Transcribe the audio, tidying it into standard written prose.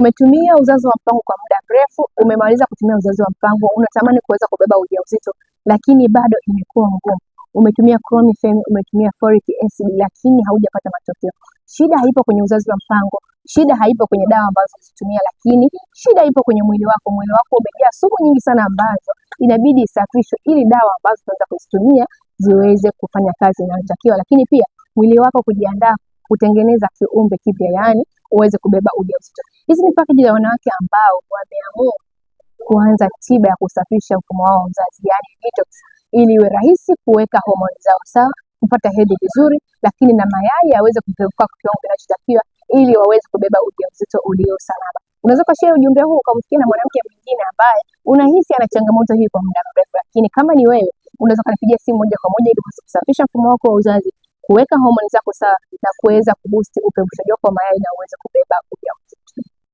Umetumia uzazi wa mpango kwa muda mrefu, umemaliza kutumia uzazi wa mpango, unatamani kuweza kubeba ujauzito lakini bado imekuwa ngumu. Umetumia clomiphene, umetumia folic acid lakini haujapata matokeo. Shida haipo kwenye uzazi wa mpango, shida haipo kwenye dawa ambazo unazitumia, lakini shida ipo kwenye mwili wako. Mwili wako umejaa sumu nyingi sana ambazo inabidi isafishwe ili dawa ambazo tunaweza kuzitumia ziweze kufanya kazi inayotakiwa, lakini pia mwili wako kujiandaa kutengeneza kiumbe kipya, yaani uweze kubeba ujauzito. Hizi ni package za wanawake ambao wameamua kuanza tiba ya kusafisha mfumo wao wa uzazi, yaani detox, ili iwe rahisi kuweka homoni zao sawa, kupata hedhi vizuri, lakini na mayai yaweze kupevuka kwa kiwango kinachotakiwa ili waweze kubeba ujauzito ulio salama. Unaweza ukashare ujumbe huu ukamfikia na mwanamke mwingine ambaye unahisi ana changamoto hii kwa muda mrefu, lakini kama ni wewe, unaweza ukanipigia simu moja kwa moja ili uweze kusafisha mfumo wako wa uzazi, kuweka homoni zako sawa na kuweza kuboost upevushaji wako wa mayai na uweze kubeba ujauzito.